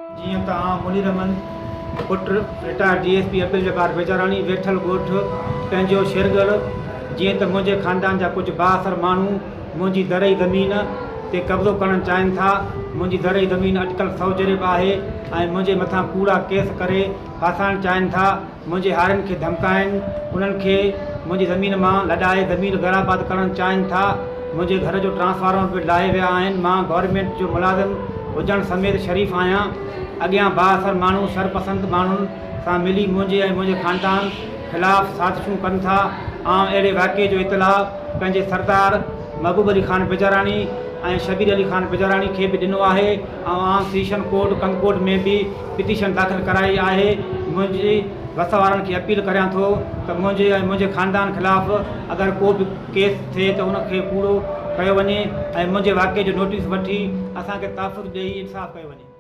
جيئن ته آئون منير احمد پٽ retired D S P Abdul Jabbar Bijarani ويٺل ڳوٺ پنهنجو شيرڳڙهه جيئن ته منهنجي خاندان جا ڪجهه بااثر ماڻهو منهنجي زرعي زمين تي قبضو ڪرڻ چاهين ٿا منهنجي زرعي زمين اٽڪل سئو جريب آهي ۽ منهنجي مٿان ڪوڙا ڪيس ڪري ڦاسائڻ چاهين ٿا منهنجي هارين کي ڌمڪائين، انهن کي منهنجي زمين مان لڏائي زمين غيرآباد ڪرڻ چاهين ٿا، منهنجي گهر جو ٽرانسفارمر به لاهي ويا آهن، مان گورنمينٽ جو ملازم هجڻ سميت شريف آهيان، اڳيان بااثر ماڻهو شرپسند ماڻهن سان ملي منهنجي ۽ منهنجي خاندان خلاف سازشون ڪن ٿا، آئون اهڙي واقعي جو اطلاع پنهنجي سردار محبوب علي خان بجاراڻي ۽ شبير علي خان بجاراڻي کي به ڏنو آهي ۽ آئون سيشن ڪورٽ ڪنڌڪوٽ ۾ به پٽيشن داخل ڪرائي آهي، منهنجي وس وارن کي اپيل ڪريان ٿو ته منهنجي ۽ منهنجي خاندان خلاف اگر ڪو به ڪيس ٿئي ته ان کي ڪوڙو ڪيو وڃي ۽ منهنجي واقعي جو نوٽيس وٺي اسان کي تحفظ ڏئي انصاف ڪيو وڃي.